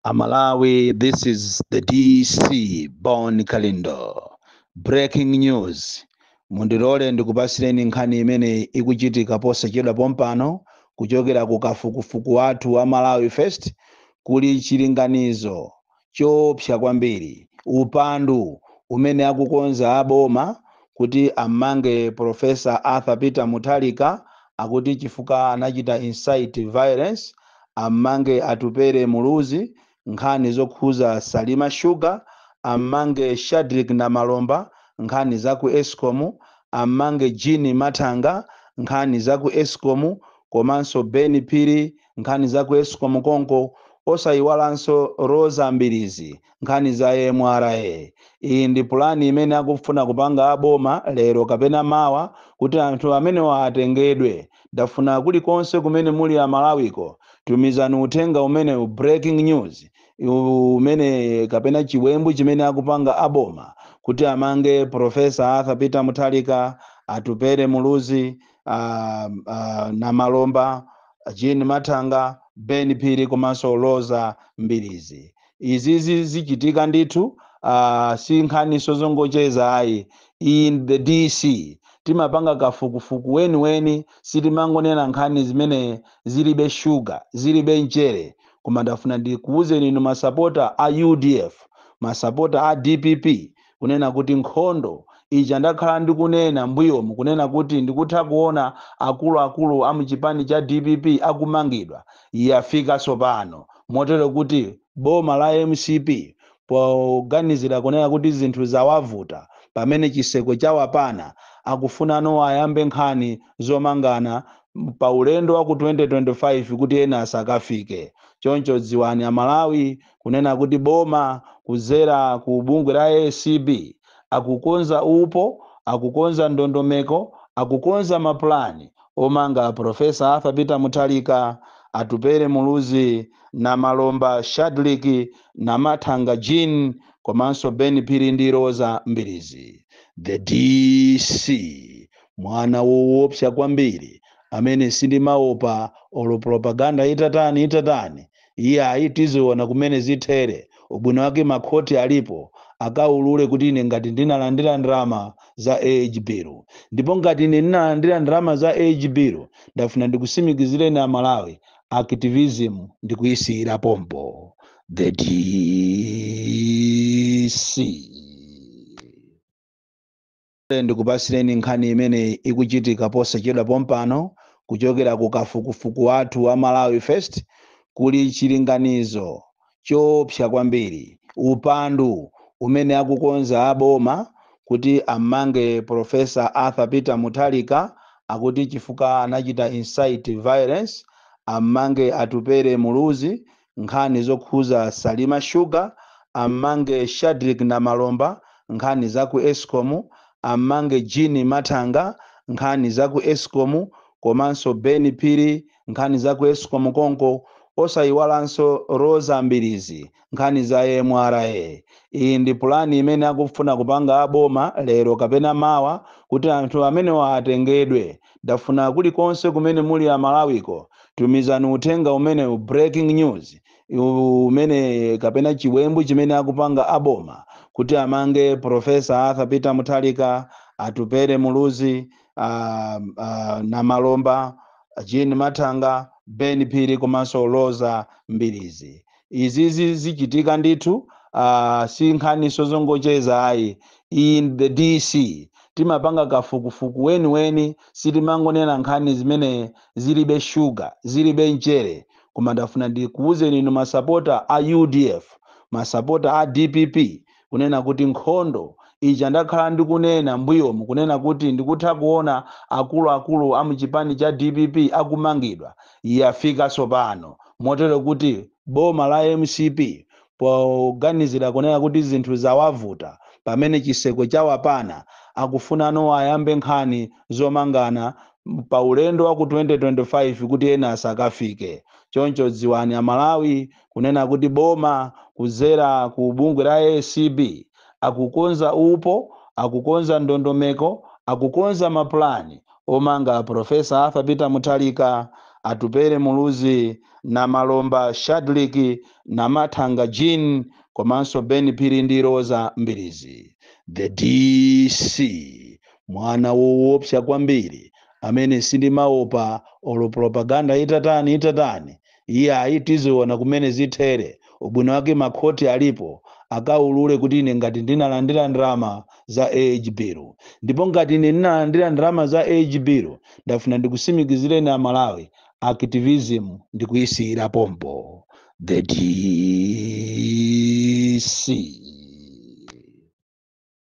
Amalawi, this is the DC Bon Kalindo. Breaking news. Mundilole ndikupasireni nkhani imene ikuchitika posachedwa pompano kuchokera ku kafukufuku wathu wa Malawi First. Kuli chilinganizo choopsa kwambiri, upandu umene akukonza aboma kuti amange Professor Arthur Peter Mutharika, akuti chifukwa anachita incite violence, amange Atupele Muluzi nkhani zokhuza Salima Sugar, amange Shadrick Namalomba nkhani za ku Escom, amange Jean Mathanga nkhani za ku Escom, komanso Ben Phiri nkhani za ku Escom konko, osayiwalanso Rosa Mbirizi nkhani za MRA. Iyi ndi pulani imene akufuna kupanga aboma lero kapena mawa kuti anthu amenewa atengedwe. Ndafuna kulikonse kumene muli Amalawiko, tumizani uthenga umene, breaking news umene kapena chiwembu chimene akupanga aboma kuti amange Professor Arthur Peter Mutharika, Atupele Muluzi, Namalomba, Jean Mathanga, Ben Phiri komanso Rosa Mbirizi. Izizi zichitika ndithu, si nkhaniso zongocheza ayi. In the DC timapanga kafukufuku weniweni, sitimangonena nkhani zimene zilibe shuga, zilibe mchere. Koma ndafuna ndikuwuzeni inu masapota a UDF, masapota a DPP, kunena kuti nkhondo ija ndakhala ndikunena mbuyomu, kunena kuti ndikutha kuona akuluakulu a muchipani cha DPP akumangidwa, yafika tsopano. Motero kuti boma la MCP, poganizira kunena kuti zinthu zawavuta pamene chiseko chawapana, akufunano ayambe nkhani zomangana pa ulendo wa ku 2025 kuti ena asakafike. Choncho dziwani Amalawi kunena kuti boma kuzera ku bungwe la ACB akukonza upo, akukonza ndondomeko, akukonza mapulani omanga Professor Arthur Peter Mutharika, Atupele Muluzi, Namalomba Shadrick Namathanga Jean, komanso Ben Phiri ndi Rosa Mbirizi. The DC, mwana woopsa kwambiri amene sindimaopa olo propaganda itatani itatani. Iye ayi, tiziona kumene zithere. Ubwino wake makhoti alipo, akaulule kuti ine ngati ndinalandira ndalama za age bill. Ndipo ngati ine ndinalandira ndalama za age bill, ndafuna ndikusimikizireni Amalawi, activism ndikuyisiyira pompo. The DC, ndikupasireni nkhani imene ikuchitika posachedwa pompano kuchokera ku kafukufuku wathu wa Malawi First. Kuli chilinganizo choopsa kwambiri, upandu umene akukonza aboma kuti amange Professor Arthur Peter Mutharika, akuti chifukwa anachita incite violence, amange Atupele Muluzi nkhani zokhuza Salima Sugar, amange Shadrick Namalomba nkhani za ku Escom, amange Jean Mathanga nkhani za ku Escom, komanso Ben Phiri nkhani za ku Escom konko, osayiwalanso Rosa Mbirizi nkhani za MRA. Iyi ndi pulani imene akufuna kupanga aboma lero kapena mawa kuti anthu amenewa atengedwe. Ndafuna kulikonse kumene muli Amalawiko, tumizani uthenga umene, breaking news umene kapena chiwembu chimene akupanga aboma kuti amange Professor Arthur Peter Mutharika, Atupele Muluzi, Namalomba, Jean Mathanga, Ben Phiri komanso Rosa Mbirizi. Izizi zichitika ndithu, si nkhaniso zongocheza ayi. In the DC timapanga kafukufuku weniweni, sitimangonena nkhani zimene zilibe shuga, zilibe mchere. Koma ndafuna ndikuwuzeni inu masapota a UDF, masapota a DPP, kunena kuti nkhondo ija ndakhala ndikunena mbuyomu, kunena kuti ndikutha kuona akuluakulu a muchipani cha DPP akumangidwa, yafika tsopano. Motero kuti boma la MCP, poganizira kunena kuti zinthu zawavuta pamene chiseko chawapana, akufunano ayambe nkhani zomangana pa ulendo wa ku 2025 kuti ena asakafike. Choncho dziwani Amalawi kunena kuti boma kuzera ku bungwe la ACB akukonza upo, akukonza ndondomeko, akukonza mapulani omanga Professor Arthur Peter Mutharika, Atupele Muluzi, Namalomba Shadrick, Namathanga Jean, komanso Ben Phiri ndi Roza Mbilizi. The DC, mwana woopsa kwambiri amene sindimaopa olo propaganda itatani itatani. Iye ayi, tiziona kumene zithere. Ubwino wake makhoti alipo, akaulule kuti ine ngati ndinalandira ndalama za age bill. Ndipo ngati ine ndinalandira ndalama za age bill, ndafuna ndikusimikizireni Amalawi, activism ndikuyisiyira pompo. The DC.